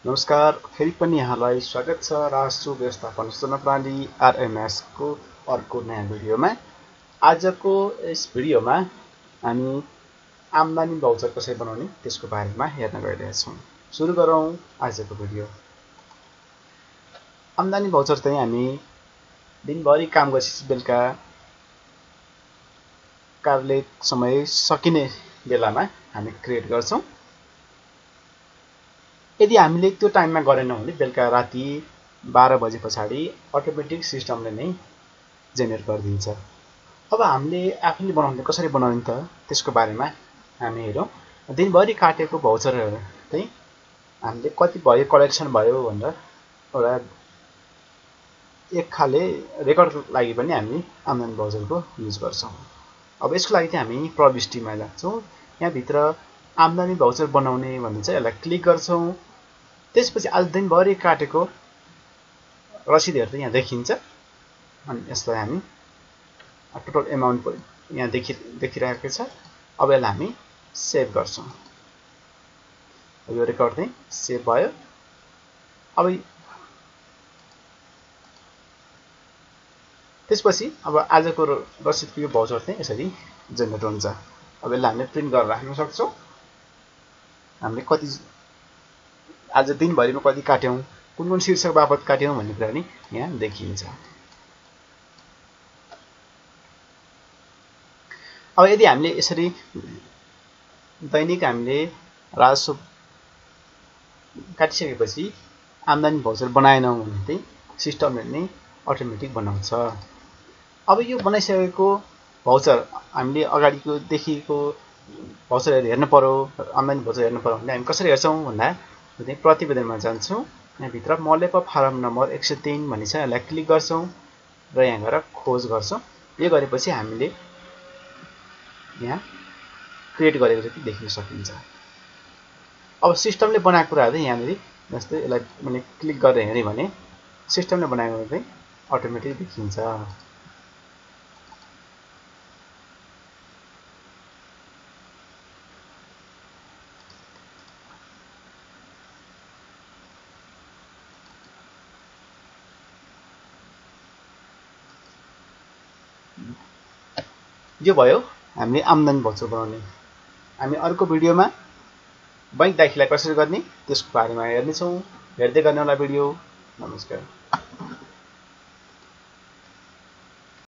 नमस्कार, फेरि पनि यहाँलाई स्वागत छ राजस्व व्यवस्थापन सूचना प्रणाली आरएमएस को अर्को नयाँ भिडियोमा। आजको यस भिडियोमा हामी आम्दानी भाउचर कसरी बनाउने त्यसको बारेमा हेर्न गइरहेछौँ। सुरु गरौँ आजको भिडियो। आम्दानी भाउचर चाहिँ हामी दिनभरि काम गरेपछि बेलुका कार्यालय समय सकिने बेलामा हामी क्रिएट गर्छौँ। यदि हामीले त्यो टाइममा गरेनौँ भने बेलुका राति 12 बजे पछाडि अटोमेटिक सिस्टमले नै जेनेरेट गरिदिन्छ। अब हामीले आफूले बनाउने कसरी बनाउने त त्यसको बारेमा हामी हेरौँ। दिनभरि काटेको भाउचरहरू चाहिँ हामीले कति भयो कलेक्सन भयो भनेर एउटा एक खाले रेकर्डको लागि पनि हामी आम्दानी भाउचरको युज गर्छौँ। अब यसको लागि चाहिँ हामी प्रविष्टिमा जान्छौँ। यहाँभित्र आम्दानी भाउचर बनाउने भन्ने चाहिँ यसलाई क्लिक गर्छौँ। त्यसपछि आज दिनभरि काटेको रसिदहरू चाहिँ यहाँ देखिन्छ। अनि यसलाई हामी टोटल एमाउन्ट यहाँ देखिरहेको छ। अब यसलाई हामी सेभ गर्छौँ। यो रेकर्ड चाहिँ सेभ भयो। अब त्यसपछि अब आजको रसिदको यो भाउचर चाहिँ यसरी जेनेरेट हुन्छ। अब यसलाई हामीले प्रिन्ट गरेर राख्न सक्छौँ। हामीले कति आज दिनभरिमा कति काट्यौँ, कुन कुन शीर्षक बापत काट्यौँ भन्ने कुरा पनि यहाँ देखिन्छ। अब यदि हामीले यसरी दैनिक हामीले राजस्व काटिसकेपछि आम्दानी भाउचर बनाएनौँ भने चाहिँ सिस्टमले नै अटोमेटिक बनाउँछ। अब यो बनाइसकेको भाउचर हामीले अगाडिको देखिएको भाउचरहरू हेर्न पर्यो, आम्दानी भाउचर हेर्न पर्यो भने हामी कसरी हेर्छौँ भन्दा प्रतिवेदनमा जान्छौँ। यहाँभित्र मलेप फारम नम्बर 103 भन्ने छ, यसलाई क्लिक गर्छौँ र यहाँ गएर खोज गर्छौँ। यो गरेपछि हामीले यहाँ क्रिएट गरेको जति देख्न सकिन्छ। अब सिस्टमले बनाएको कुराहरू चाहिँ यहाँनिर जस्तै यसलाई मैले क्लिक गरेर हेरेँ भने सिस्टमले बनाएको चाहिँ अटोमेटिक देखिन्छ। यो भयो हामीले आम्दानी भाउचर बनाउने। हामी अर्को भिडियोमा बैंक दाखिला कसरी गर्ने त्यसको बारेमा हेर्नेछौँ। हेर्दै गर्नु होला भिडियो। नमस्कार।